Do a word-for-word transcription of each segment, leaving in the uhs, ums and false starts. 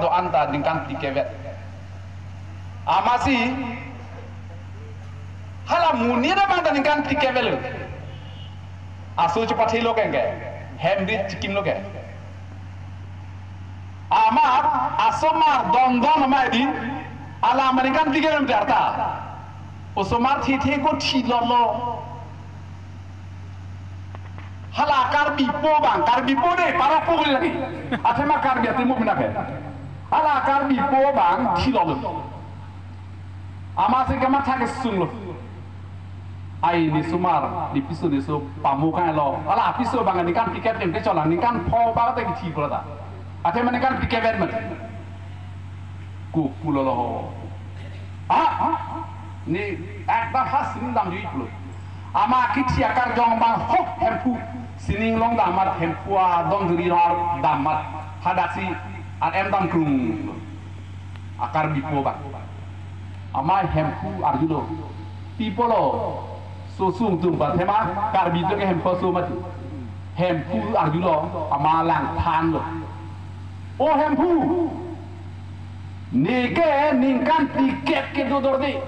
do-an ta ningkan phlikep vet. Amatsi hala monit abang ta ningkan phlikep vet lo. Aso chepathelo ke, hem rit chikimlo ke. Amat asomar dongdong nama di, alam ningkan phlikep vet ta. Osomar thithe ko thilolo. Hala Karbipo abang, Karbipo de, parokpo kuli lagi. Athema Karbi atimuk mina ke. Hala Karbipo abang thilolo. Amatsi kamatha kesunglo. Ai ne osomar, ne piso ne oso pamuk kanglo. Hala piso abang ningkan phlikep dem te cholang, ningkan pho abang te kithi pura ta. Athema ningkan phlikep vet mati. Ku pulolo. Ah, ah, ne ekta ha sining damji pulo. Amat kithi akarjong abang hok Hemphu. Sining along dam amat, Hemphu adon duri rar dam amat. Hadaksi ar em dam krung. A Karbipo abang. Amat Hemphu arjulo. Pi apotlo so sung tung ba, athema Karbi atum ke Hemphu aso mati. Hemphu arjulo, amat langphanlo. O Hemphu, neke ningkan phlikep kedo dorde.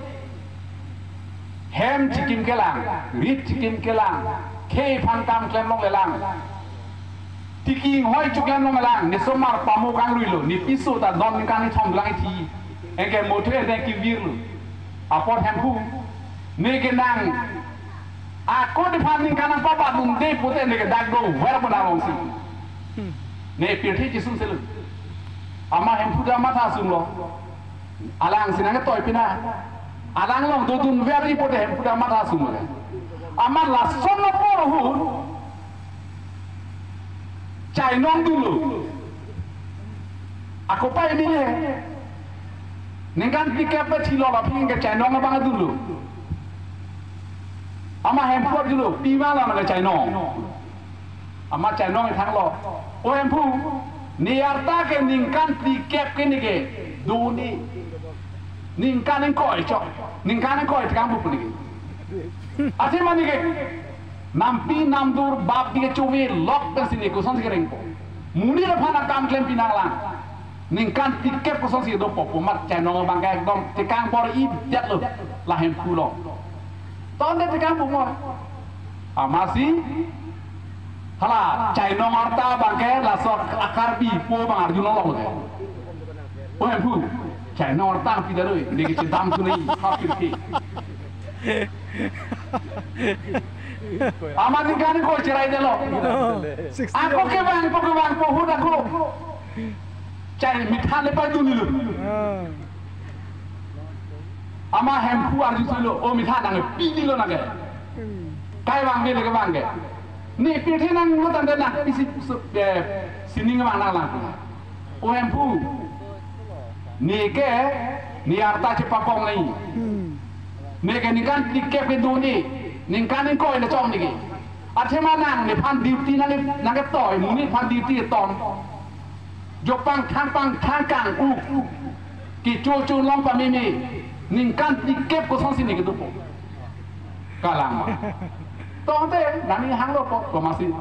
Hem chikim kelang, rit chikim kelang, khei aphan kam klem longlelang. Tiki inghoi chiklang longlelang, ne osomar pamuk kangluilo, ne piso ta don ningkan ithom lang ithi. Anke mothe ne kevirlo. Apot Hemphu, neke nang, ako nephan ningkan nangpabat dunde pute neke dak dover pon alongsi. Ne pirthe chisung selo. Amat Hemphu ta matha sunglo. Alangsi nangketoi pina. Alang along dodunver ri pute Hemphu ta matha sunglo. Amat lason apor ahut chainong dunlo. Ako pai mine. Ningkan phlikep pe thilo la phi ke chainong abang dunlo. Amat Hemphu dunlo, pi ma la nang chainong. Amat chainong ithanglo. O Hemphu, ne arta ke ningkan phlikep ke neke do ne. Ningkan ingkoi chok. Ningkan ingkoi tikang bup neke. Athema neke nampi namdur bap di kechove lok pensi ne kosonsi kerengpo. Monit aphan akam klem pinanglang. Ningkan phlikep kosonsi dopo pu amat chainong abang ke ekdom tikang bor-i detlo la Hemphu along. Ton de tikang bup mo. Amatsi hala chainong arta abang ke laso a Karbipo abang arjulong lo ke. O Hemphu, chainong arta pida doi, neke chedam sunai, hapir ke. Amat ningkan ingkoi cheraidetlo. Sixty. Ako kevangpo kevangpo ahut ako chai mithan le paidunlo. Ah. Amat Hemphu arjusilo, o mithan nangpidunlo nangke. Hmm. Kai vangve le kevang ke. Ne pirthe nanglo tangte nang pisi su-, eh, sining vang nanglang. O Hemphu, neke ne arta chepakong nai. Hmm. Neke ningkan phlikep kedo ne, ningkan ingkoi le chong neke. Athema nang nephan duty nang, nangketoi, monit aphan duty keton. Jopang thangpang thangkang u. Kecho cho long pameme. Ningkan phlikep kosonsi neke dopo. Kalang ma. Tongte, nangning hanglo po, komasi.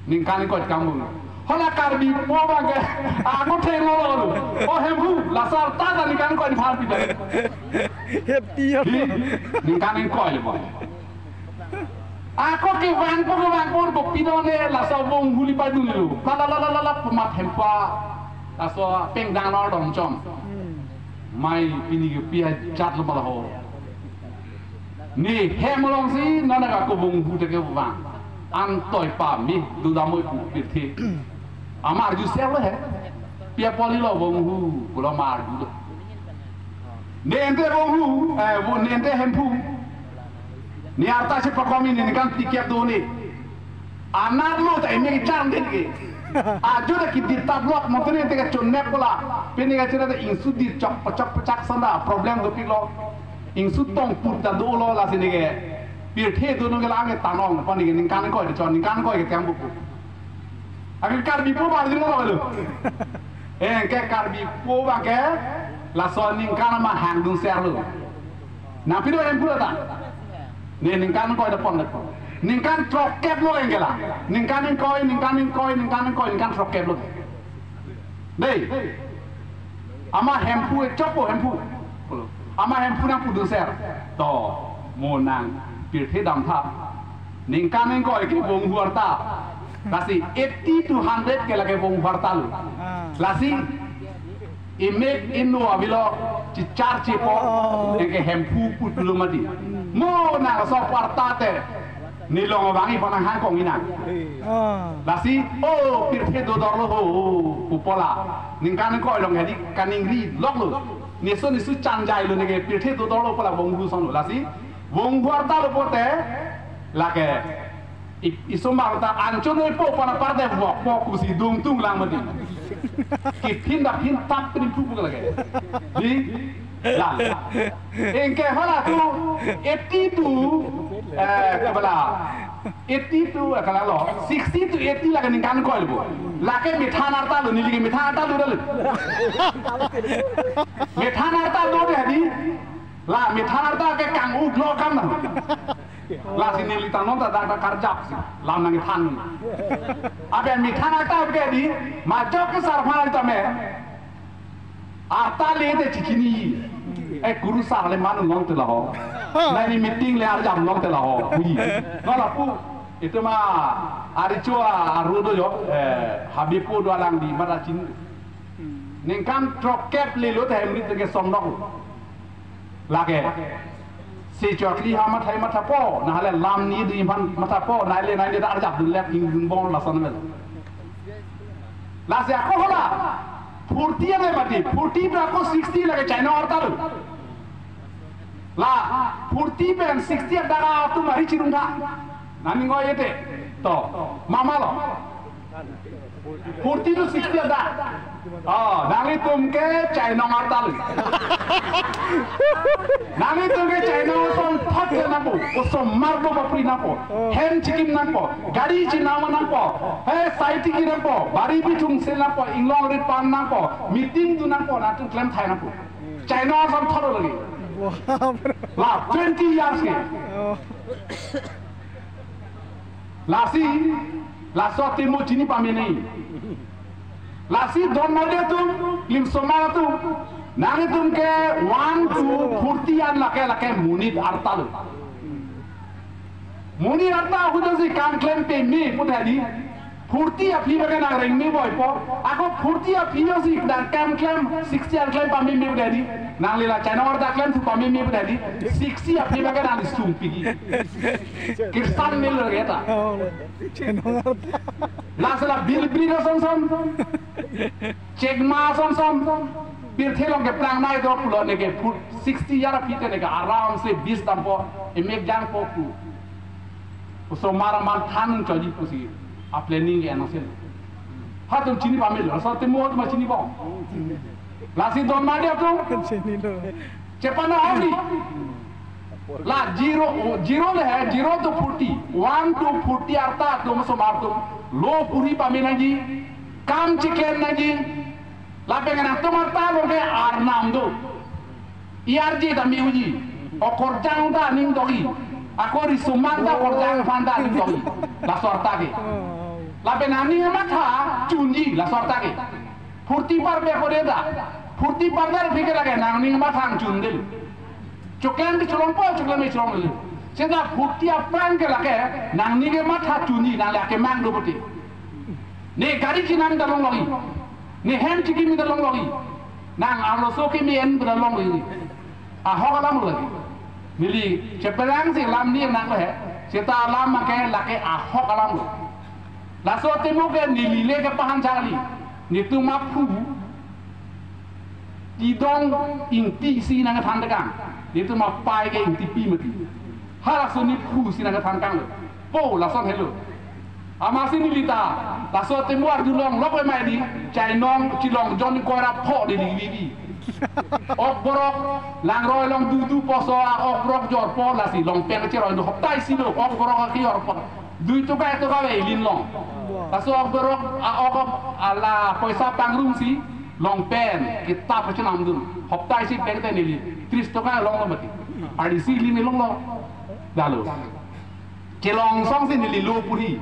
Ningkan ingkoi kam bung. Hala Karbipo abang ke, ako thenglo lo. O Hemphu, laso arta ta ningkan ingkoi nephan pida. Hep tiyo. Di, ningkan ingkoi le bang. Ako kevangpo kevangpo bo pidone laso Wonghuli paidunlo. La la la la la la, amat Hemphu. Laso pengdang nor dong chom. Hmm. Mai pini ke pi ajatlo ma la ho. Ne hem alongsi nonaka ko Wonghuli te kevang. Antoi pame dodam oi pu pirthe. Amat arjuselo he. Pi apotlo Wonghuli pulo amat arjulo. Ne ante Wonghuli, eh, wo ne ante Hemphu. Ne arta chepakong ne ningkan phlikep do ne. Anatlo ta emek charang din ke. Ajo ta kidirtap lok motor ne te kachon nek pula. Pini kachira ta ingsu dir chok pachok pachak sanda problem dopiklo. Ingsu tong put ta dolo lasi neke. Pirthe do neke lang ke tanong pon neke ningkan ingkoi de chon ningkan ingkoi ke tiang buku. Akhir Karbipo abang arjulo lo. Eh, ke Karbipo abang ke laso ningkan ma hangdun serlo. Nangpido Hemphu ta. Ne ningkan ingkoi de pon de pon. Ningkan throkkep lo engke la. Ningkan ingkoi, ningkan ingkoi, ningkan ingkoi, ningkan throkkep lo. Dei. Ama hemphu e chokpo hemphu. Ama hemphu nangpudun ser. To, mo nang pirthe damtha. Ningkan ingkoi ke vonghu arta. Lasi eighty to hundred ke lake vonghu arta lo. Ah. Lasi imek inno avelo chichar chipo. Oh. Ke hemphu putulo mati. Mo nang so arta te. Nilong abang ipanang hangkong inang. Ah. Lasi, oh, pirthe dodorlo ho, pupo la. Ningkan ingkoi along hedi kaningri loklo. Nisu nisu chanjai lo neke pirthe dodorlo pu la vonghu song lo. Lasi, vonghu arta lo pote, lake. I-, isomar ta anchot noi po pana parte vok po kusi dungtung lang mati. Kiphin da phin tap pin pu lake. Di, la. Ingke hala tu eighty to, eh, kabala. Eighty to, eh, kalalo. Sixty to eighty lake ningkan ingkoi lo. Lake methan arta lo, neli ke methan arta lo dah lo. Methan arta lo deh di. La, methan arta ke kang-uk lo kan na. Lasi neli ta non ta dak ta karjap si. Lam nangthan. Abe methan arta ke di, majok ke sarphan tame. Arta le te chichini. Eh, guru sar le manu long te la ho. Na ni meeting le arjap long te la ho. Hui. No la pu. Itu ma aricho a aru do yo. Eh, habipo do alang di mata chin. Ningkan throk kep le lo te hemrit ke somnok. Lake. Si chokli ha mathai mathapo, nahale lam ni di man mathapo, nahale nahale da arjap dun lek ing dun bong lason mel. Lasi ako hala, forty ane mati, forty pe ako sixty lake China arta lo. La, forty pen sixty ada ka atum ari chirung tha. Nani ngoi ete. To, mama lo. Forty to sixty ada. Oh, nanglitum ke chainong arta lo. Nanglitum ke chainong ason thot ke nangpo. Osomar do bapri nangpo. Hem chikim nangpo. Gari chinam nangpo. He sai tiki nangpo. Bari bithung se nangpo. Inglong ri pan nangpo. Meeting dun nangpo. Nangtum klem thai nangpo. Chainong ason thot lagi. Wah, bro. La, twenty years ke. Oh. Lasi, laso atum mo chini pamene. Lasi don made atum, lim somar atum. Nanglitum ke one to forty an lake lake monit arta lo. Monit arta hujo si kam klem peme pu tadi. Forty aphi bage nang rengme boy po. Ako forty aphi yo si nang kam klem sixty an klem pameme pu tadi. Nangli la chainong arta klem thu pameme pu tadi. Sixty aphi bage nang sum pigi. Kirsan mil lagi ta. Oh, chainong arta. Lasi la Bill Briggs ason son. Chekma ason son. Pirthe along ke plang nai do pulo neke foot sixty year aphi te neke aram se bis dampo. Emek jangpo pu. Osomar aman than choji pusi. A planning ke anang sel. Hatum chini pamelo. Laso atum mo ma chini bom. Lasi don made atum. Chinilo. Chepana holi. La zero, zero le hai, zero to forty. One to forty arta atum osomar atum. Lo puri pame nangji. Kam chiken nangji. Lapen nangtum arta lo ke arnam do. Arje ta mi uji. Okorjang ta ning dogi. Ako riso-man ta korjang aphan ta ning dogi. Laso arta ke. Lapen nangning matha chunji laso arta ke. Forty par be ko de ta. Forty par dar aphi ke lake nangning matha chun del. Choklang ke cholongpo, choklang ke cholong del. Seta forty aphrang ke lake nangning ke matha chunji nang lake mang do pute. Ne gari chinam ta long longji. Ne hem chikim ta long longji. Nang arloso kimi en ta long longji. Ahok alam lagi. Neli chepelang si lam ni nang he. Seta alam make lake ahok alam lo. Laso atum ke neli le ke pahan charli. Netum aphu. Idong ingti si nangthan tekang. Netum apai ke ingtipi mati. Halaso nephu si nangthan kang lo. Po lason helo. Amatsi neli ta, laso atum arjulong lok mai di, chainong chilong jon kora pho di di di. Ok borok, langroi along dudu poso a ok borok jorpo lasi longpen cheroi do hoptai si lo, ok borok aki jorpo. Dui toka ek toka ve ilin long. Laso ok borok a ok ala poisa pangrum si longpen kitap chenam dun. Hoptai si peng te neli tris toka long lo mati. Ari si ilin long lo. Dalo. Chelong song si neli lo puri.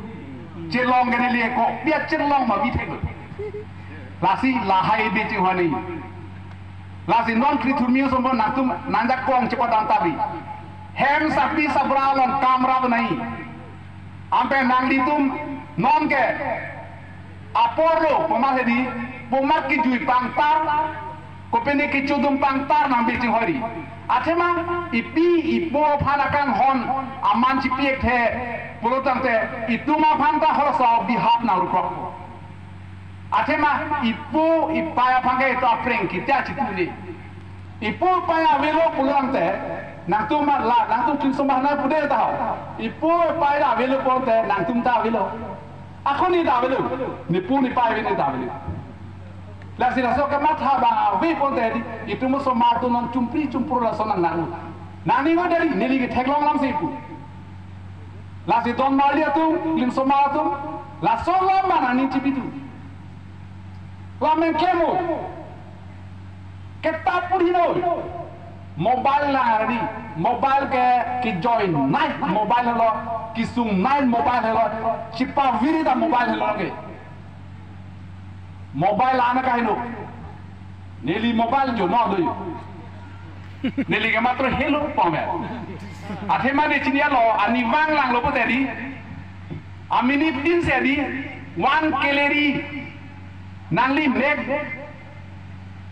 Chelong ke neli ko pia chelong ma bi thek. Lasi lahai be ching hani. Lasi non krithurmi osomar nangtum nangjakong chepadam tabi. Hem sapi sabra along kam ra bonai. Anke nanglitum nonke apor lo poma hedi, poma kejui pangtar, kopine kechodum pangtar nangbi chinghoi ri. Athema ipi ipo aphan akanghon aman chipi-ekthe pulotangte itum aphan ta halaso bihap nang rukrok. Athema ipo ipai aphan ke itum apreng kita chitune. Ipo ipai avelo pulotangte nangtum la, nangtum klem osomar nang pude ta ho. Ipo ipai ta avelo pulote nangtum ta avelo. Ako ni ta avelo. Nepo nepai ni ta avelo. Lasi laso kematha abang ave pulote di, itum osomar atum non chumpri chumpru laso nang nang. Nangning o dari, neli ke theklong lam si pu. Lasi don marli atum, klem osomar atum, laso lam ma nangning chipi tu. Lam mengkemo. Ketap pur hinoi. Mobile lang ari. Mobile ke kejoinai mobile helo, kesungnai mobile helo, chipaviri ta mobile helo ke. Mobile ana kaheno. Neli mobile jo no do yo. Neli ke matro helo pome. Athema ne chinilo, ani vang lang lo puteri. Aminit din se di one calorie. Nangli mek.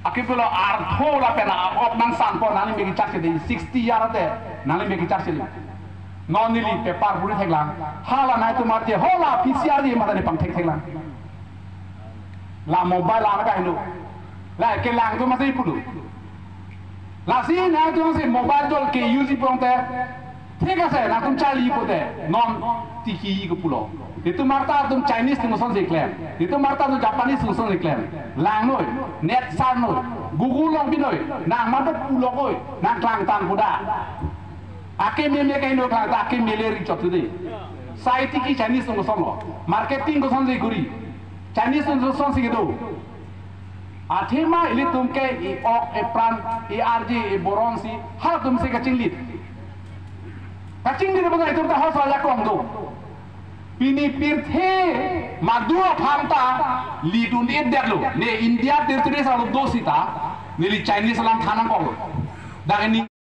Akipulo artho lapen a-ok nang sanpo nangli mek charge de sixty year te nangli mek charge de. Non neli paper puri theklang. Hala nai tumar je hola P C R di mata ni pangthek theklang. La mobile la ka hino. La kelang tu masih pudu. Lasi nangtum si mobile dol ke use pulote, thik ase, nangtum charli pulote, non tiki ko pulo. Itum arta atum Chinese atum ason si klem. Itum arta atum Japanese atum ason si klem. Lang noi, net sar noi, Google along bi noi, nang mado pulo koi, nang klangtang pu da. Ake meme kai no klangtang, ake mele ri chot tu de. Sai tiki Chinese atum ason lo. Marketing koson si kuri. Chinese atum ason si kedo. Athema ilitum ke i-ok, ipran, i-arje, iboron si, halatum si kachinglit. Kachinglit abang itum ta halaso ajakong do. Pini pirthe madu aphan ta lidun-edetlo. Ne India territory sa lo do sita, neli Chinese alam than nangkoklo. Dak ini